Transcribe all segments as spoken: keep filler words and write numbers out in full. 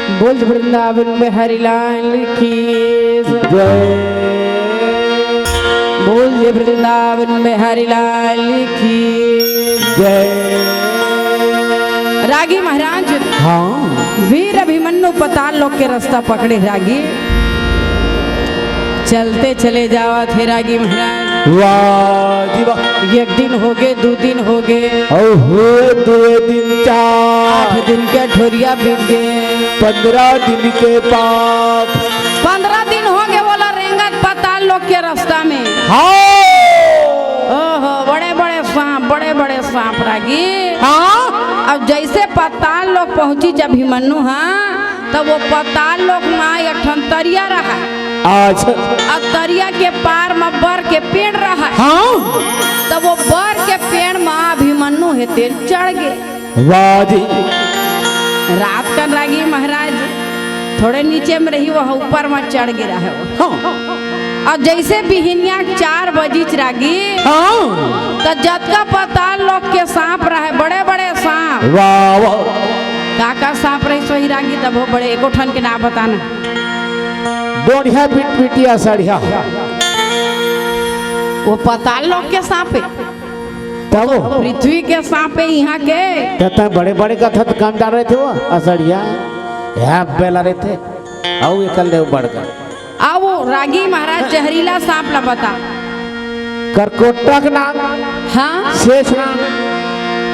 बोल वृंदावन बिहारी लाल की जय। बोल वृंदावन बिहारी लाल की जय। रागी महाराज, हाँ। वीर अभिमन्यु पताल लोक के रास्ता पकड़े रागी, चलते चले जावत हे रागी महाराज। वाह जी वाह। एक दिन होगे, दू दिन होगे, अउ हुए दुए दिन चार। आठ दिन के ठोरिया बीत गे। पंद्रह दिन के पाप। पंद्रह दिन होगे वोला रेंगत पताल लोक के रास्ता में। हाँ। ओहो, बड़े बड़े सांप, बड़े बड़े सांप रागी। हाँ। अब जइसे पताल लोक पहुंचिस अभिमन्यु, हाँ, त ओ पताल लोक म एक ठन तरिया रहय। अच्छा। अब तरिया के पार म बर के पेड़ रहय। हाँ। त ओ बर के पेड़ म अभिमन्यु हे तेन चढ़ गे। वाह जी। रात कन रागी महाराज थोड़े नीचे म रहिस, ओ ऊपर म चढ़ गे रहय। हाँ। अब जइसे बिहिनिया चार बजिस रागी, हाँ। त जतका पताल लोक के सांप रहय, बड़े बड़े सांप। वाह, वाह। का का सांप रहिस होही रागी, तभो बड़े एको ठन के नाम बताना। डोढ़िया, पिटपिटिया, सड़िया। ओ पताल लोक के सांप हे। तब ओ पृथ्वी के सांप हे इहाँ के। त तैं बड़े बड़े कथस त कम जान रहिथे ओ, असड़िया। या बेला रहिथे। अउ एकर ले बड़का। अब ओ रागी महाराज जहरीला सांप ला बता। करकोटक नांग। हाँ। शेष नांग।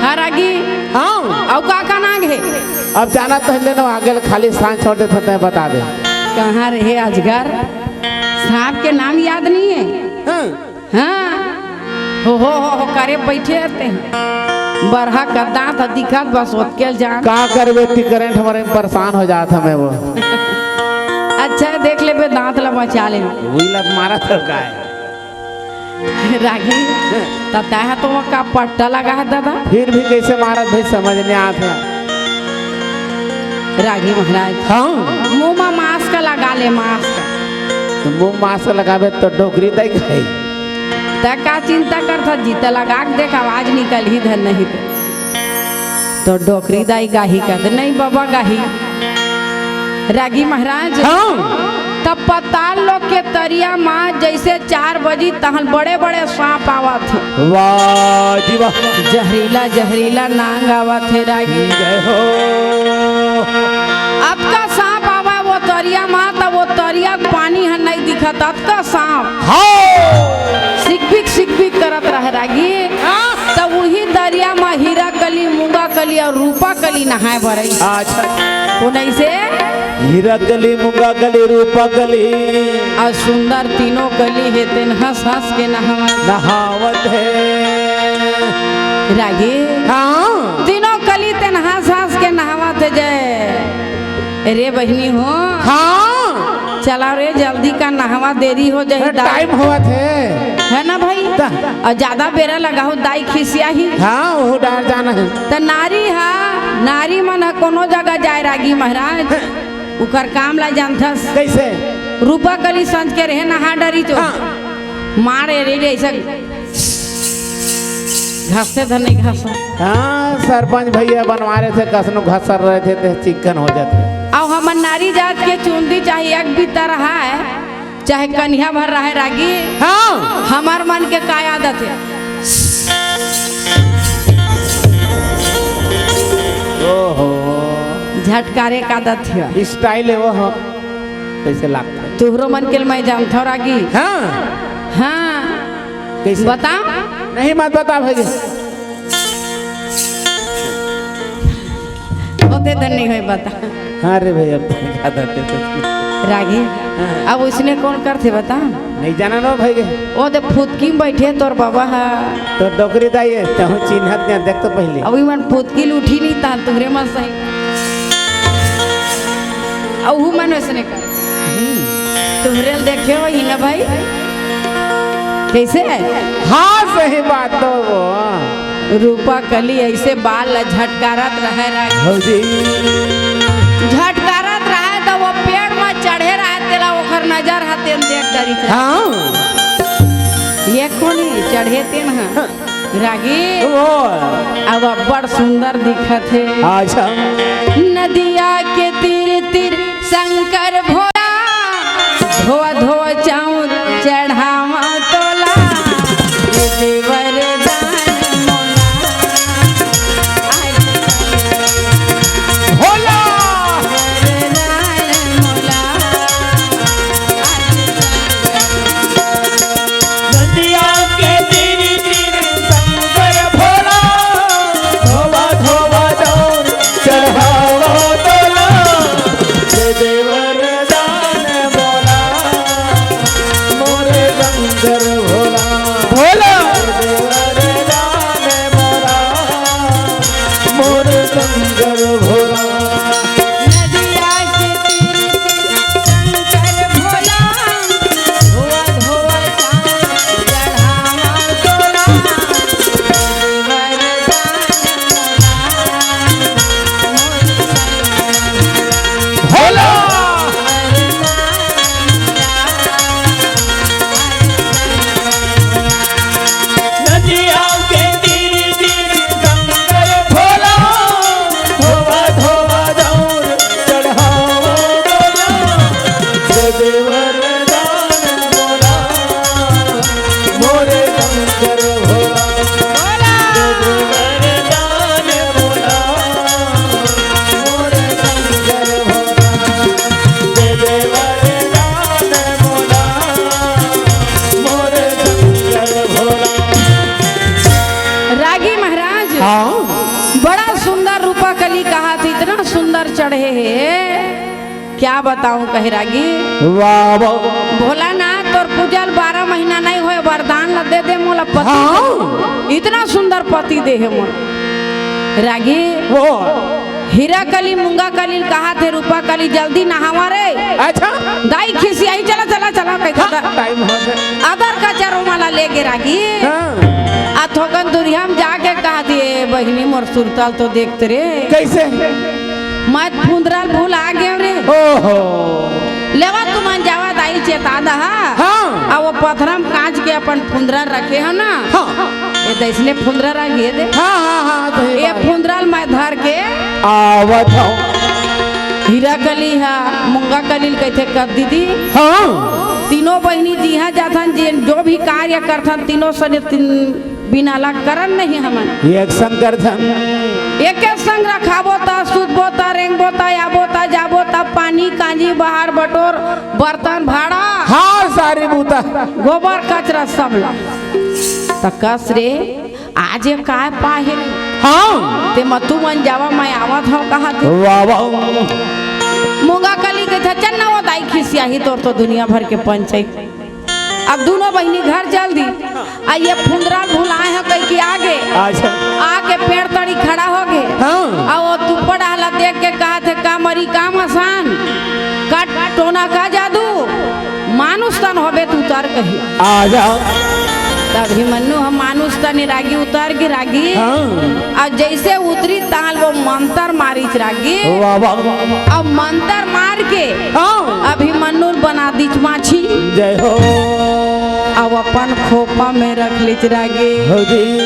हाँ रागी। हाँ। अउ का का नांग हे? अब जाना त ले ना, आगे ले खाली सांस छोड़ देथस, तैं बता दे। कहाँ रहे अजगर? सांप के नाम याद नइ हे। हाँ। हाँ। हो, हो, हो, हो, करे बइठे रहिथे। बरहा के दांत ह दिखत बस ओतके ल जान। का करबे, एती करंट हमर म परेशान हो जात हवं मैं ओ। अच्छा, देख लेबे, दांत ला बचा लेबे। उही ला मारत हस काय? रागी, त तैं ह तो ओ का पट्टा लगा हस दादा। फिर भी कइसे मारत भाई, समझ नइ आत हे। रागी महाराज। हाँ। मुंह म mask लगा ले, mask। त मुंह mask लगाबे त डोकरी दाई गाही। तैं का चिंता करथस जी, तैं लगा के देख, आवाज निकलही धन नहीं त। त डोकरी दाई गाही का त नहीं बबा गाही। रागी महाराज। हाँ। त पताल लोक के तरिया म जइसे चार बजिस तहन बड़े बड़े सांप आवत हे। वाह जी वाह। जहरीला जहरीला नांग आवत हे रागी। जय हो। अतका सांप आवय ओ तरिया म, त ओ तरिया के पानी ह नइ दिखत, अतका सांप। हाँ। सिकबिक सिकबिक करत रहय रागी। हाँ। त उही तरिया म हीरा कली, मूंगा कली अउ रूपा कली नहाय बर आइस। अच्छा। ओ नइसे? हीरा कली, मूंगा कली, रूपा कली। अउ सुंदर तीनों कली हे, तेन हंस हंस के नहावत। नहावत हे। रागी। हाँ। तीनों कली तेन हंस हंस के नहावत हे जय। अरे बहिनी हो। हाँ। चला रे, जल्दी कर, नहावा, देरी हो जाही, दाई। Time होवत हे। हे ना भाई? त अउ जादा बेरा लगाहू, दाई खिसियाही। हाँ, ओहू डार जाना हे। त नारी हा, नारी मन ह कोनो जगह जाय रागी महाराज, हाँ। उकर काम ला जानथस। कइसे? रूपा कली संझ के रहे, नहा डरिस तो। हाँ। मारे रे, रे, अइसे घसते धन नहीं घसा। हाँ, सरपंच भइया बनवारे थे, कसनो घसर रहिथे, ते चिक्कन हो जाथे। अउ हमर नारी जात के चुंदी चाहे एक बित्ता रहय, चाहे कनिहा भर रहय रागी। हाँ। हमर मन के का आदत हे? ओहो। झटकारे के आदत हे। Style हे ओ, हाँ। कइसे लागथे? तुहरो मन के ल मैं जानथव रागी। हाँ। हाँ। कइसे? बता। नहीं, मत बता भइगे। ओते धन नहीं होय, बता। हाँ रे भइगे, अब का देते तो। रागी, हाँ। अब ओइसने कोन करथे, बता? नहीं जानन ओ भइगे। ओ दे फुदकी म बइठे तोर बबा ह। तोर डोकरी दाई हे, तहूँ चिन्हत नहीं, देख तो पहिली। अब ओमन फुदकी ल उठी नहीं, तहन तुहरे मन सही। अउ ओहू मन ओइसने कर। तुहरे ल देखे होही ना भाई, कइसे? हाँ, सही बात तो ओ। रूपा कली अइसे बाल ला झटकारत रहय रागी। भौजी। झटकारत रहय त ओ पेड़ म चढ़े रहय, तेला ओकर नजर ह तेन देख डरिस। हाँ। ये कोन हे चढ़े तेन ह? हाँ। रागी। ओ। अब अब्बड़ सुंदर दिखत हे। अच्छा। नदिया के तीर तीर क्या बताऊं कहे रागी। वाह, वाह। भोलानाथ, तोर पूजल बारह महीना नहीं होय, वरदान ला दे दे मोला पति। हाँ। इतना सुंदर पति दे हे मोला। रागी, वो। हीरा कली, मूंगा कली कहा थे, रूपा कली, जल्दी नहावा रे। अच्छा। दाई खिसियाही, चला, चला, चला, कहि हाँ, थे। टाइम हो गया। अदर का चरो माला लेगे रागी। हाँ। आ थोकन दुरिहा म जाके कहा थे, "ए बहिनी, मोर सुरता ल तो देखते रे।" कैसे? मैं फुंदरा ल भुला गेंव रे। ओहो। लेवा तुमन जावा दाई चेता दहा। हाँ। आ वो पथरा म कांच के अपन फुंदरा ल रखे हो ना। हाँ। ए दे इसने फुंदरा रख ये दे। हाँ, हाँ, हाँ, सही ये बात। फुंदरा ल मैं धर के आवत हूँ। हीरा कली हा, मूंगा कली ल कहिथे कर दीदी। हाँ। तीनों बहिनी जिहाँ जाथन, जे जो भी कार्य करथन, तीनों सने तीन बिना ला करन नहीं हमन। एक संग करथन। एके संग रखाबो ता, सुतबो ता, रेंगबो ता, आबो ता, जाबो ता, पानी, कांजी, बहार, बटोर, बर्तन, भाड़ा। हाँ, सारी बूता। गोबर, कचरा सब ला। त कस रे, आज ये काय पाहे रे? हाँ। ते मतू मन जावा, मैं आवत हव कहा थे। वाह, वाह। मूंगा कली कहिथे, "चल ना वो दाई खिसियाही, तोर तो दुनिया भर के पंचायत।" अब दूनों बहिनी घर चल दी। आ ये फुंदरा ल भुलाए ह कहि के आगे। अच्छा। आके पेड़ तड़ी खड़ा होगे। हाँ। आ वो तुप्पा डाहला देख के कहा थे, "का मरी का मसान? का टोना का जादू? मानुष तन होबे त उतर कही।" आ जा। त अभिमन्यु ह मानुष तन ए रागी उतर गे रागी। हाँ। अउ जइसे उतरी ताल वो मंतर मारिच रागी। वाह, वाह, वाह, वाह। अउ मंतर मार के हाँ। अभिमन्यु ल बना दिच माछी। जय हो। अउ अपन खोपा में रख लिच रागी। हो जी।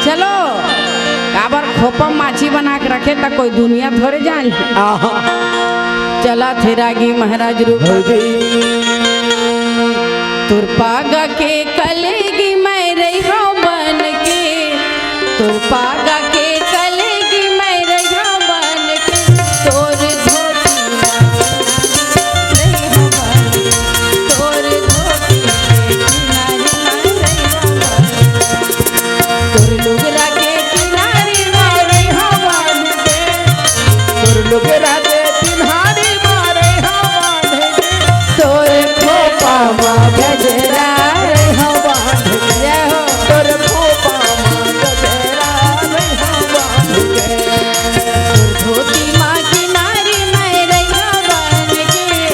चलो, काबर खोपा माछी बना के रखे त कोई दुनिया थोरे जान। आहा। चला थे रागी महाराज रूप। हो जी। तुरपागा के कलेगी मैं रही हूँ बन के, तुरपागा के कलेगी मैं रही हूँ बन के, तोर धोती माँ रही हूँ बन के, तोर धोती के किनारे मैं रही हूँ बन के। तोर लुगरा के किनारे मारे हवा लुटे। तोर लुगरा के किनारे मारे हवा लुटे। तोर खोपा मा गजरा रे हवा लुटे। जय हो। तोर खोपा मा गजरा रे हवा लुटे। तोर धोती मा किनारे मैं रही हवा लुटे।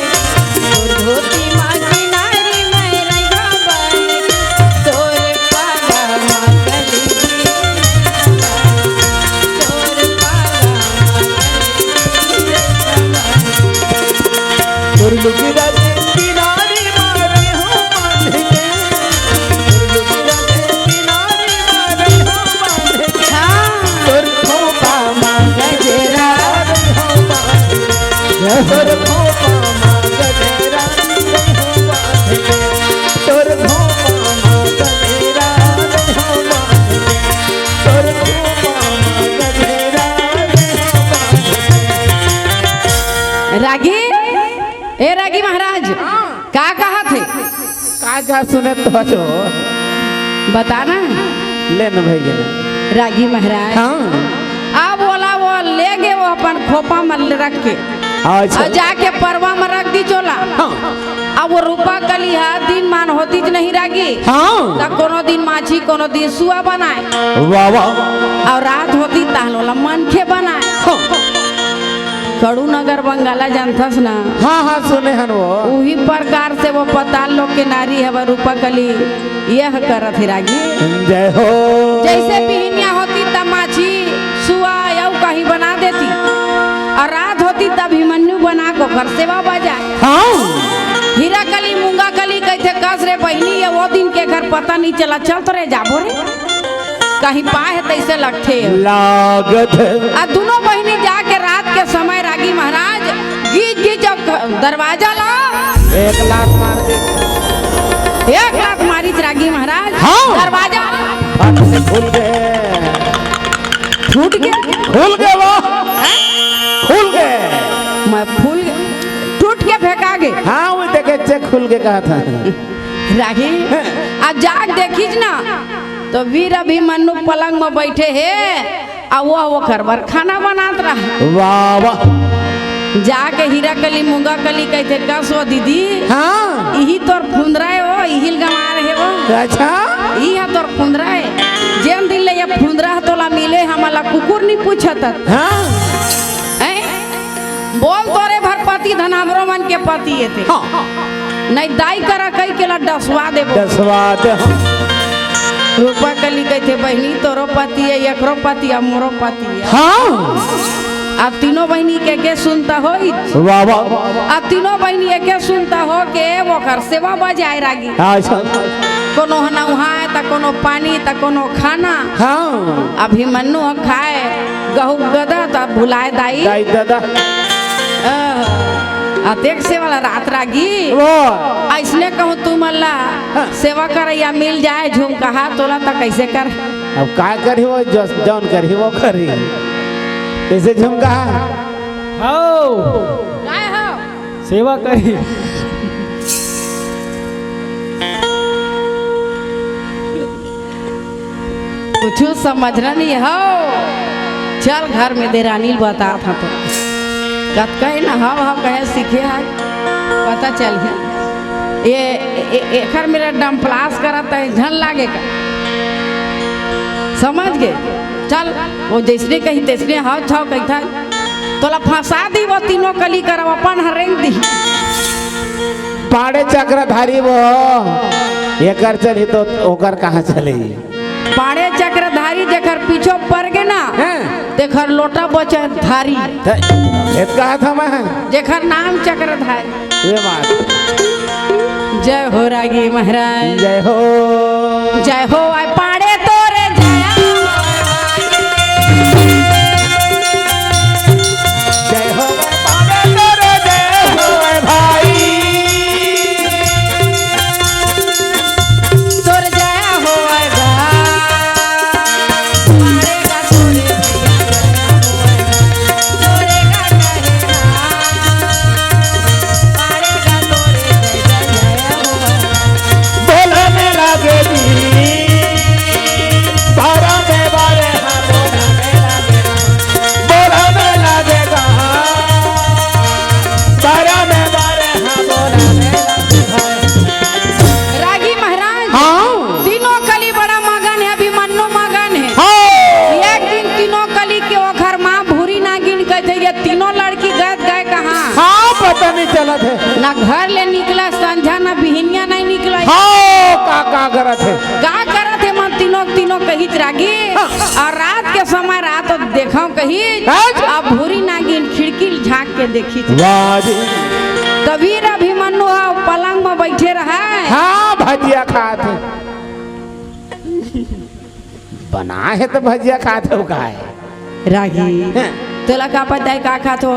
तोर धोती मा किनारे मैं रही हवा लुटे। तोर पागा मा कली, तोर पागा मा कली। तोर लुगरा के किनारे मारे हो बांध के, तोर लुगरा के किनारे मारे हो बांध के। हाँ। तोर खोपा मा गजरा रे हो बांध के। तोर खोपा मा गजरा रे हो बांध के। तोर खोपा मा गजरा रे हो बांध के। तोर खोपा मा गजरा रे हो बांध के। रागी, ए रागी महाराज, हाँ। का कहा थे? का, का सुने तो बचो? बता ना। ले न भई गे। रागी महाराज। हाँ। अब ओला वो लेगे वो अपन खोपा म रख के। अच्छा। अउ जाके परवा म रख दिच ओला। हाँ। अब वो रूपा कली हा दिन मान होतिच नहीं रागी। हाँ। त कोनो दिन माछी, कोनो दिन सुआ बनाए। वाह, वाह। अउ रात होतिच तहन ओला मनखे बनाए। हाँ। कड़ू नगर बंगाला जानथस ना? हाँ, हाँ, सुने हन वो। उही प्रकार से वो पताल लोक के नारी हवय रूपा कली, यह करत हे रागी। जय हो। जइसे बिहनिया होतिच त माछी, सुआ, अउ कहीं बना देतिच, अउ रात होतिच त अभिमन्यु बना के ओकर सेवा बजाए। हाँ। हीरा कली, मूंगा कली कहिथे, "कस रे बहिनी, ये वो दिन के घर पता नहीं चला, चल तो रे, जाबो रे।" कहीं पाए हे तइसे लगथे। लागत हे। अउ दूनों बहिनी जाके रात के समय रागी महाराज गीच गीच अउ दरवाजा ला एक लात मार दे। एक लात मारिच रागी महाराज। हाँ। दरवाजा फट से खुल गे। फूट गे। खुल गे वो। हैं? खुल गे। मैं फूल गे। टूट के फेंका गे। हाँ, वो देखे चेक खुल के कहा था। रागी, हैं? अब जाके देखिच ना, त वीर अभिमन्यु पलंग म बइठे हे, अउ वो ओकर बर खाना बनात रहा। वाह, वाह। जाके हीरा कली, मुंगा कली कहिथे, "कस वो दीदी, हाँ। इही तोर फुंदरा हे वो, इही ल गंवार हे वो।" अच्छा। इही ह तोर फुंदरा हे। जेन दिन ले ये फुंदरा ह तोला मिले, हमला कुकुर नी पूछत। हाँ। हैं? बोल तोरे भर पति धन हमरो मन के पति हे ते। हाँ। नहीं दाई करा कहिके ला डसवा देबो। डसवा दे। रूपा कली कहिथे, "बहिनी तोरो पति हे, एकरो पति हे, मोरो पति हे।" हाँ। अब तीनों बहिनी के, के सुनता होई। वाह, वाह। अब तीनों बहिनी एके सुनता हो के ओकर सेवा बजाए रागी। अच्छा। कोनो ह नहाए, त कोनो पानी, त कोनो खाना। हाँ। अभिमन्यु ह खाए गहू गदा, त भुलाए दाई। दाई ददा। अ, अतेक सेवा ला रात रागी। वो। अइसने कहूँ तुमन ला हाँ। सेवा करइया मिल जाए झुमकाहा तोला, त कइसे कर? अब का करही वो, जस-, जौन करही वो करही। कइसे झुमकाहा? हव। काय हव? सेवा करी। कुछु समझना नहीं हव। चल घर में देरानी ल बतात हँव तो। कतका ही ना हव हव कहे सीखे हे, पता चलही। ये, ए-, एकर मेर डंपलास करत हे, झन लागे का। समझ गे? चल, वो जइसने कही तइसने हव छव कहिथे। तोला फंसा दी वो तीनों कली करव अपन ह रेंग दी। पाड़े चक्रधारी वो, एकर चलही तो ओकर कहाँ चलही? पाड़े चक्रधारी जेकर पीछो पर गे ना, हैं? तेकर लोटा बचे थारी। त-, एत कहा था मैं? जेकर नाम चक्रधारी। ये बात। जय हो रागी महाराज। जय हो। जय हो, आय पाड़े तोरे जया। जय हो, आय पाड़े तोरे जय हो, आय भाई। तोर जया हो, आय भाई। पाड़े का तोरे जया हो, आय भाई। तोरे का कहे ना। बोलने लगे जी, बारा में बारे हाँ, बोलने लगे, बोलने लगे कहाँ, बारा में बारे हाँ, बोलने लगे। रागी महाराज, हाँ। तीनों कली बड़ा मगन हे, अभिमन्यु मगन हे। हाँ। एक दिन तीनों कली के ओखर माँ भूरी नागिन कहिथे, ये तीनों लड़की गए, गए कहाँ? हाँ, पता नहीं चलत हे। ना घर ले निकला संझा, ना बिहनिया नहीं निकला। हाँ, का, का करत हे? का करत हे मन तीनों, तीनों कहिच रागी। हाँ। अउ रात के समय रात देखव कहिच। हाँ। अब भूरी नागिन खिड़की ले झांक के देखिच। वाह जी। त वीर अभिमन्यु ह पलंग म बइठे रहय। हाँ, भजिया खात हे। बना हे त भजिया खात हे, काय? रागी, हैं? तोला का पता हे का खात हो?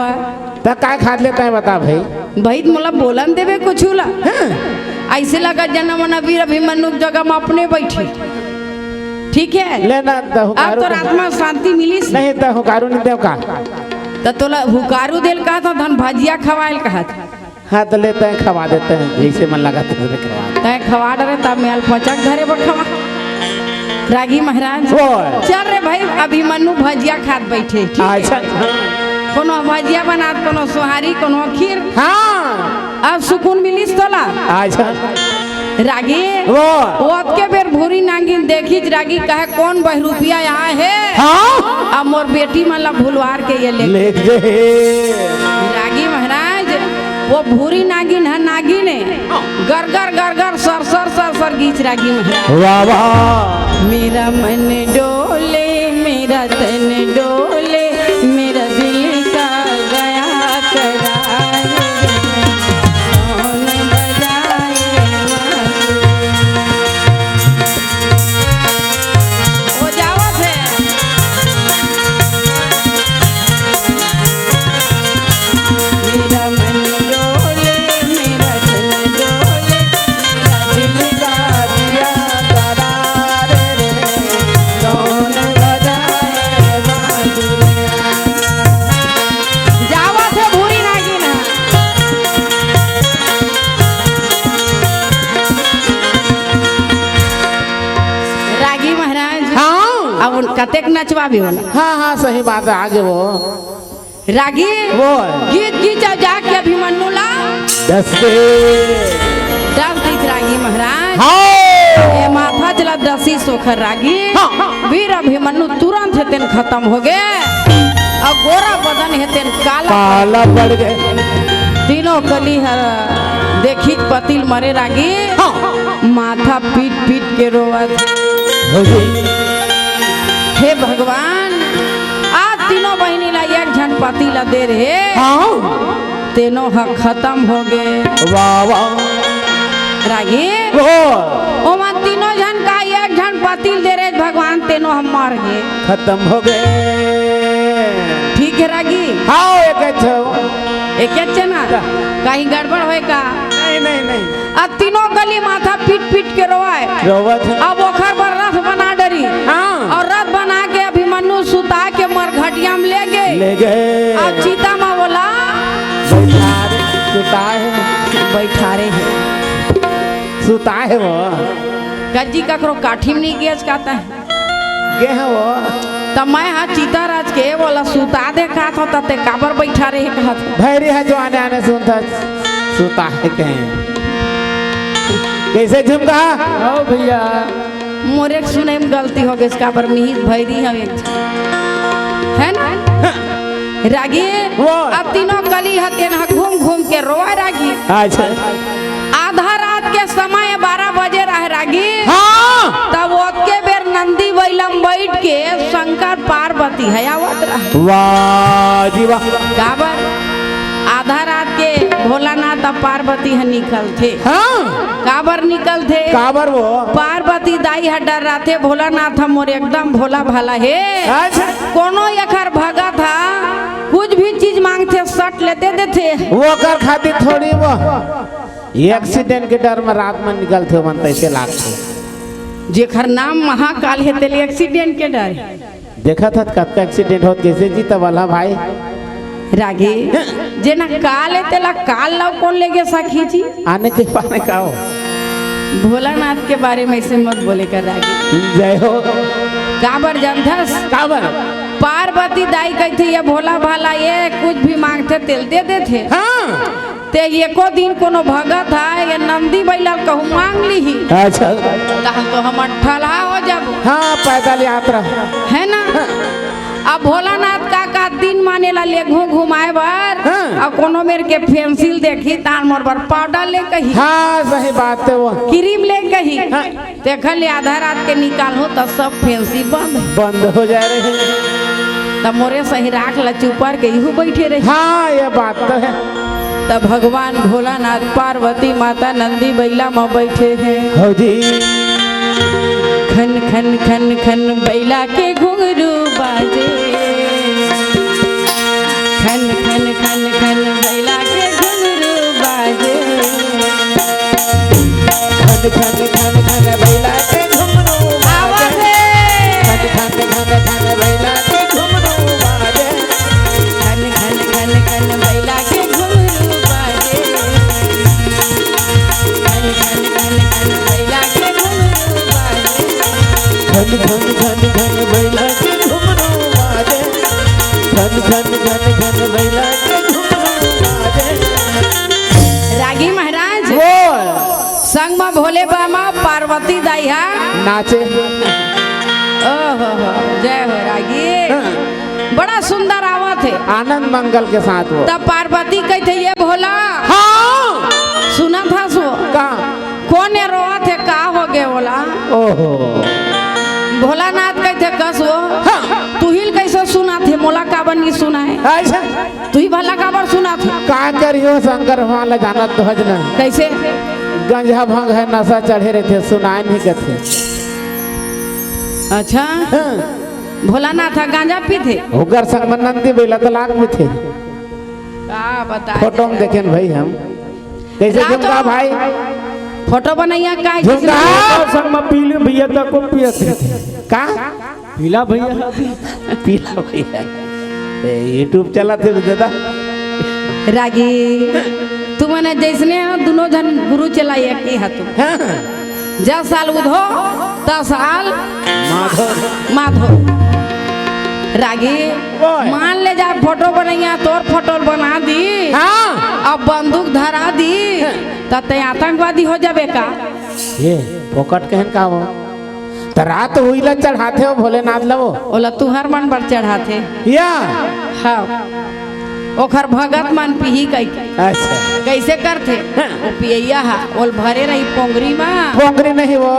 त का खात ले तैं बता भाई। भाई, त मोला बोलन देबे कुछु ला। हैं? अइसे लगत हे जैसे मन वीर अभिमन्यु के जगह म अपने बइठे। ठीक हे? ले ना, त अब हुकारू तोर दे। आत्मा शांति मिलिस। नहीं त हुकारू नहीं देव का? त तोला हुकारू दे ल कहत हँव, धन भजिया खवाय ल कहत हँव। हाँ, त ले तैं खवा दे, तैं जइसे मन लगत हे, तइसे खवा दे। तैं खवा डरे, त मैं अलपचक धरे बर खवा। रागी महाराज, ओए। चल रे भाई, अभिमन्यु भजिया खात बइठे, ठीक हे? अच्छा। कोनो भजिया बनात, कोनो सोहारी, कोनो खीर। हाँ। अब सुकून मिलिस तोला। अच्छा। रागी, वो। ओतके बेर भूरी नागिन देखिच रागी, कहे, "कोन बहरूपिया आय हे?" हाँ। अब मोर बेटी मन ला भुलवार के ये ले। ले जे। रागी महाराज, वो भूरी नागिन ह नागिन हे। गरगर, गरगर, सरसर, सरसर गीच रागी महाराज। वाह, वाह। मेरा मन डोले, मेरा तन डोले, मेरा दिल का गया करार। कौन बजाए बांसुरी? वो जावत हे। मेरा मन डोले, मेरा तन डोले, मेरा दिल का दिया करार रे, कौन बजाए बांसुरिया? जावत हे भूरी नागिन ह। रागी महाराज, हाँ। अब कतेक नचवाबे ओला। हाँ, हाँ, सही बात हे, आगे वो। रागी, वो। गीत, गीत दस के। दस दिस रागी महाराज। हाँ। ए माथा चला दसी सोखर रागी। हाँ। वीर अभिमन्यु तुरंत हे तेन खतम हो गे। अउ गोरा बदन हे तेन काला काला पड़ गे। तीनों कली हर देखिक पतिल मरे रागी। हाँ। माथा पीट पीट के रोवत। हो जी। हे भगवान, आज तीनों बहिनी ला एक झन पति ला दे रहे। हाँ। तेनो ह खतम हो गे। वाह, वाह। रागी। ओ। ओमन तीनों झन का एक झन पति ल दे रहे भगवान, तेनो ह मर गे। खतम हो गे। ठीक हे रागी। हाँ, एक अच्छे हो। एक अच्छे ना? का? कहीं गड़बड़ होय का? नहीं, नहीं, नहीं। अब तीनों कली माथा पीट पीट के रोवाय। रोवत हे। अब ओखर बर रथ बना डरी। हाँ। अउ रथ बना के अभिमन्यु सुता के मरघटिया म ले गे। ले गे। अउ चिता म बोला। बैठा रे, सुता हे। बैठा रे हे। सुता हे वो। कज्जी ककरो काठी म नइ गेज काता हे। गे हे वो। त मैं हा चिता राज के बोला सुता दे कहत हों, त तें काबर बैठा रे कहत हों। भैरी ह जो आने आने सुनत हे, सुता हे कहे। कइसे झुमका? ओ भइया। मोरे के सुनई म गलती हो गे, काबर मिहित भैरी हवे। हे ना? रागी, वो। अब तीनों कली ह तेन ह घूम घूम के रोवा रागी। अच्छा। आधा रात के समय बारह बजे रहे रागी। हाँ। तब ओतके बेर नंदी बइला म बइठ के शंकर पार्वती ह आवत रहे। वाह जी वाह। काबर? आधा रात के भोलानाथ अउ पार्वती ह निकलथे। हाँ। काबर निकलथे? काबर वो? पार्वती दाई ह डर्राथे, भोलानाथ ह मोर एकदम भोला भाला हे। अच्छा। कोनो एखर भगत ह कुछ भी चीज मांगथे, सट ले दे देथे। ओकर खातिर थोड़ी वो accident के डर म रात म निकलथे, ओमन तइसे लागथे। जेखर नाम महाकाल हे, तेला accident के डर हे। देखत हस कतका accident होत, कइसे जीता वाला भाई? रागी, जेन ह काल हे, तेला काल ला कोन लेगे सखी जी? आने के पाने का हो? भोलानाथ के बारे म अइसे मत बोले कर रागी। जय हो। काबर जानथस? काबर? पार्वती दाई कहिथे, ये भोला भाला, ये कुछ भी मांगथे, तेला दे देथे। हाँ। तें एको दिन कोनो भगत ह, ये नंदी बइला ल कहूँ मांग लिही। अच्छा। तहन तो हमर ठलहा हो जाबो। हाँ, पैदल यात्रा। हे ना? हाँ। अब भोलानाथ का, का दिन माने ला लेगहूँ घुमाय बर, हाँ। अउ कोनो मेर के पेंसिल देखही, तहान मोर बर पाउडर ले कही। हाँ, सही बात हे वो। क्रीम ले कही। हाँ। तेखर ले आधा रात के निकालहूँ त सब पेंसिल बंद। बंद हो जाय रहे। त मोरे सही राख ला चुपर के इहू बइठे रही। हाँ, ये बात तो हे। त भगवान भोलानाथ पार्वती माता नंदी बइला म बइठे हे। हो जी। खन खन खन खन बइला के घुंघरू बाजे। खन खन खन खन बइला के घुंघरू बाजे। खन खन खन खन बइला के घुंघरू बाजे। आवाज हे। खन खन खन खन बइला के घुंघरू बाजे। खन खन खन खन बइला के घुंघरू बाजे। खन खन खन खन बइला के घुंघरू बाजे। खन खन खन खन बइला के घुंघरू बाजे। खन खन खन खन बइला के घुंघरू बाजे। रागी महाराज। वो। संग म भोले बाबा, पार्वती दाई हा। नाचे। ओहो हो, जय हो रागी। हाँ। बड़ा सुंदर आवत हे। आनंद मंगल के साथ वो। तब पार्वती कहिथे, "ये भोला।" हाँ। सुनत हस वो? का? कोन ए रोवत हे, का हो गे ओला? ओहो। भोलानाथ कहिथे, "कस वो? हाँ। तुही ल कइसे सुनत हे, मोला काबर नइ सुनाय?" अच्छा। तुही भला काबर सुनत हे? का करियो शंकर भगवान ला जानत तो हस ना। कइसे? गंजा भंग हे, नशा चढ़े रहिथे, सुनाय नइ कथे। अच्छा। हाँ। भोलानाथ ह गांजा पीथे? ओकर संग म नंदी बइला तलाक पीथे। का बताय? फोटो म देखेन भाई हम। कइसे रातो झुमका भाई? फोटो बनइया काहे झुमका? किसी फोटो संग म पी ले भइया, तको पियत हे। का? पीला भइया। पीला भइया। ए, YouTube चलाथे दादा। रागी, तुमन जइसने हो, दूनों झन गुरु चेला एक ही हा तुम। हाँ। जस साल उधो, तस साल माधो। माधो। रागी, ओए। मान ले जा फोटो बनइया, तोर फोटो बना दी। हाँ। अब बंदूक हरा दी, त तैं आतंकवादी हो जाबे का? ये फोकट कहन का वो? त रात उइला चढ़ाथे हो भोलेनाथ ला वो। ओला तुहर मन बर चढ़ाथे। या। हाँ। ओखर भगत मन पीही कहिके। अच्छा। कइसे करथे? हाँ। वो पियइया हा, ओल भरे रही पोंगरी मा। पोंगरी नहीं वो,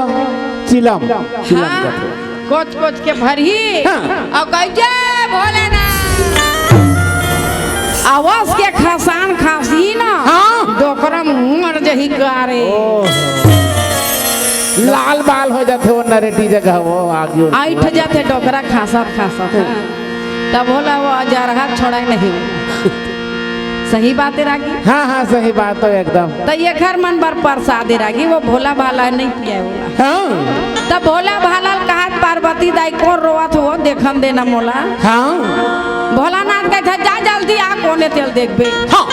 चिलम। चिलम हाँ। कथे। कोच कोच के भरही। हाँ। अउ कहि, "जय भोलेनाथ।" अवस के खसान खासही ना। हाँ। डोकरा मर जही का रे। ओहो। लाल बाल हो जाथे वो नरेटी जगह वो आगी उड़-, आइठ जाथे डोकरा खासत खासत। हाँ। तब भोला वो अजरहा छोड़े नहीं। सही बात हे रागी। हाँ, हाँ, सही बात हे एकदम। त एखर मन बर परसाद हे रागी, वो भोला भाला नहीं पियाय ओला। हाँ। त भोला भाला ल कहत पार्वती दाई कोन रोवत हो, देखन देना मोला। हाँ। भोलानाथ कहिथे, "जा जल्दी आ, कोन ए तेला देखबे।" हाँ।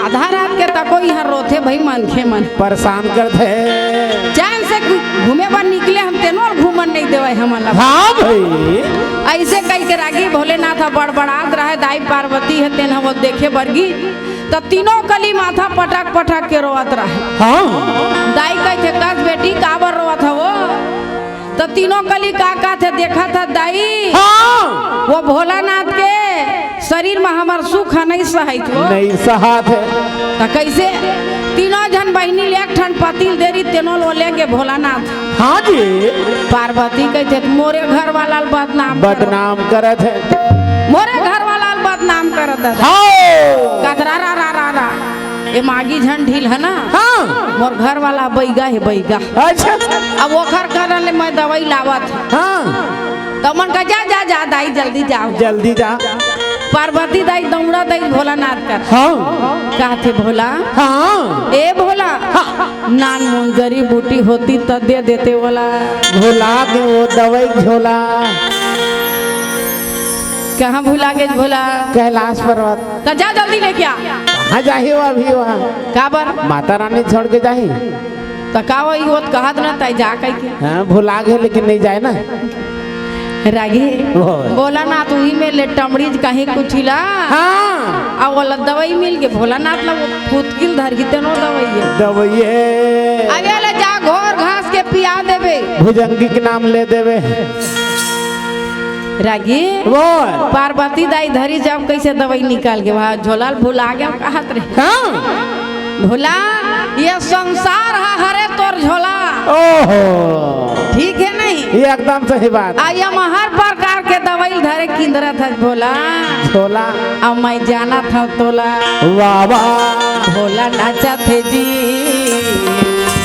आधा रात के तको इहाँ रोथे भई मनखे मन। परेशान करथे। चैन से घू-, घूमे बर निकले हम, तेनो ल घूमन नहीं देवय हमन ला। हाँ भई। अइसे कहिके रागी भोलेनाथ ह बड़बड़ात रहय, दाई पार्वती ह तेन ह वो देखे बर गी, त तीनों कली माथा पटक पटक के रोवत रहय। हाँ। दाई कहिथे, "कस बेटी, काबर रोवत हवो?" त तीनों कली का कहथे, देखत हस दाई? हाँ। वो भोलानाथ के शरीर म हमर सुख ह नहीं सहाइत वो। नहीं सहात हे। त कइसे? तीनों झन बहिनी ल एक ठन पति ल दे रही, तेनो ल वो लेगे भोलानाथ। हाँ जी। पार्वती कहिथे, "मोरे घर वाला ल बदनाम करत हे।" बदनाम करत हे। मोरे घर वाला ल बदनाम करत हे। हाँ। कथरा रा रा रा रा। ए मागी झन ढील हे ना? हाँ। मोर घर वाला बइगा हे, बइगा। अच्छा। अब ओखर करन ले मैं दवई लावत। हाँ। त मन का, "जा, जा, जा, दाई, जल्दी जाव।" जल्दी जा। पार्वती दाई दौड़ा दाई भोलानाथ कर। हाँ। कहथे, "भोला।" हाँ। ए भोला। हाँ। नान मुन जड़ी बूटी होती त दे देते ओला। भोला के वो दवई झोला। कहाँ भुला गे भोला? कैलाश पर्वत। त जा जल्दी लेके आ। कहाँ जाही वो अभी वहाँ? काबर? माता रानी छोड़ के जाही। त का वही होत कहत ना तय जा कहिके। हाँ, भुला गे लेकिन नहीं जाय ना। रागी। बोल। भोलानाथ उही में ले टमड़ी ज कहीं कुछ ला। हाँ। अउ ओला दवई मिल गे भोलानाथ ला वो फुतकिल धर के तेनो दवई हे। दवई हे। अबे ले जा घोर घास के पिया देबे। भुजंगी के नाम ले देबे। रागी। बोल। पार्वती दाई धरी जब कइसे दवई निकाल के वहाँ झोला ल भुला गे कहत रहे। हाँ। भोला, ये संसार ह हरे तोर झोला। ओहो। ठीक हे नहीं? ये एकदम सही बात। आ ये म हर प्रकार के दवई धरे किंदरत हस भोला। झोला। अब मैं जानत हँव तोला। वाह, वाह। भोला नाचत हे जी,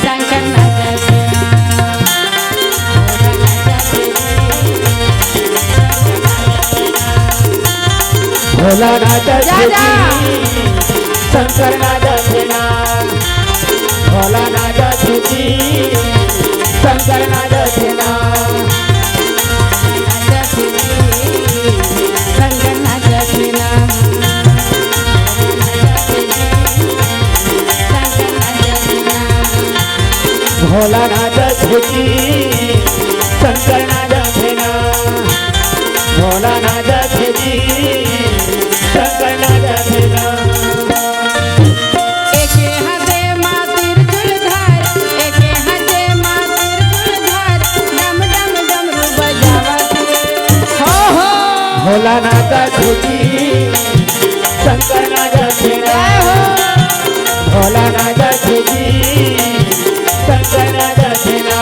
शंकर नाचत हे। भोला नाचत जा, हे जा। जी, शंकर नाचत हे ना। भोला नाचत हे जी, शंकर नाचत हे ना। शंकर नाचत हे ना। भोला नाचत हे जी, शंकर नाचत हे ना। भोला नाचत हे जी, शंकर नाचत हे ना। एके हाथे मा त्रिशूल धर, एके हाथे मा त्रिशूल धर, डम डम डमरू बजावत हे। हो, हो। भोला नाचत हे जी, शंकर नाचत हे ना। जय हो। भोला नाचत हे जी, शंकर नाचत हे ना।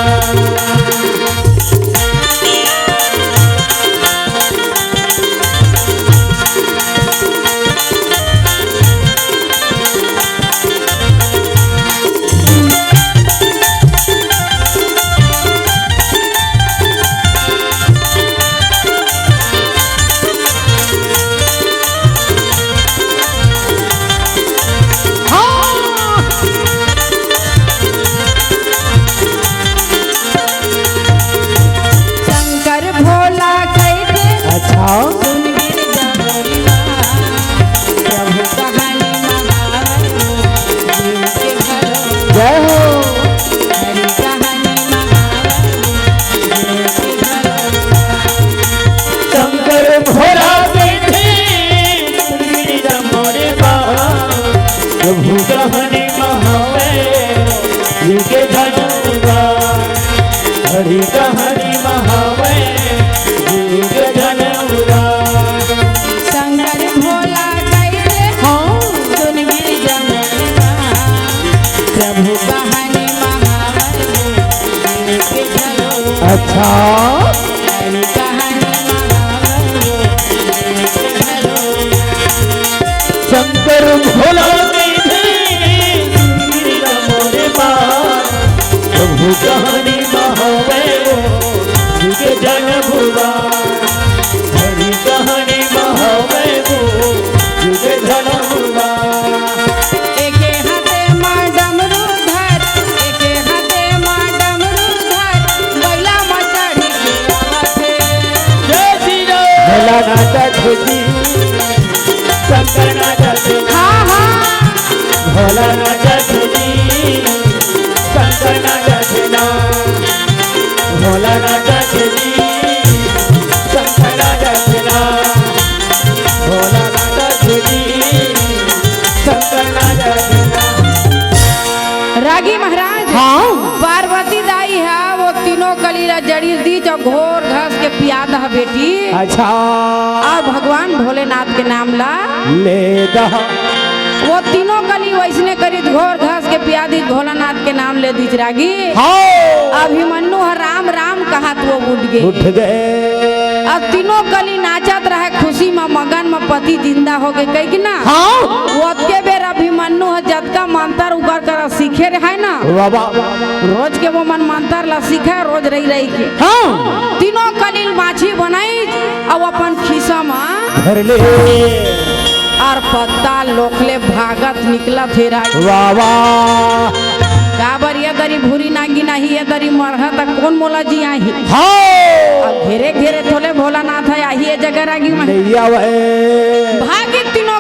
प्रभु कहानी महावे, जीव के धन उबार। हरि कहानी महावे, जीव के धन उबार। शंकर भोला कइसे हो, हाँ। सुन गिर जमनवा। प्रभु कहानी महावे, जीव के धन उबार। अच्छा। शंकर भोला के धीरे मोरे पार, प्रभु कहानी महावे वो, जीव के धन उबार। हरि कहानी महावे वो, जीव के धन उबार। एके हाथे मा डमरू धर, एके हाथे मा डमरू धर, बइला मा चढ़ के आवत हे। जय श्री राम। भोला नाचत हे जी, शंकर नाचत हे। हाँ, हाँ। भोला नाचत हे जी, शंकर नाचत हे ना। भोला नाचत हे जी, शंकर नाचत हे ना। भोला नाचत हे जी, शंकर नाचत हे ना। रागी महाराज, हाँ। पार्वती दाई हा वो तीनों कली ला जड़ी दीच अउ घोर घस के पिया दह बेटी। अच्छा। अब भगवान भोलेनाथ के नाम ला ले दह। वो तीनों कली वइसने करिच, घोर घस के पिया दीच, भोलानाथ के नाम ले दीच रागी। हाँ। अभिमन्यु ह राम राम कहत वो उठ गे। उठ गे। अब तीनों कली नाचत रहे खुशी म, मगन म, पति जिंदा हो गे कहिके ना। हाँ। ओतके बेर अभिमन्यु ह जतका मंतर उकर करा सीखे रहे ना। वाह, वाह। रोज के वो मन मंतर ला सीखे, रोज रहि रहि के। हाँ। तीनों कली ल माछी बनाइच अउ अपन खीसा म धर ले। अउ पत्ता लोख ले भागत निकलत हे रागी। वाह, वाह। काबर ये दरी भूरी नागिन आही, ये दरी मरहा त कोन मोला जियाही? हाँ। अब घेरे घेरे थोले भोलानाथ ह आही ये जगह रागी म। नइ आवय। भागिच तीनों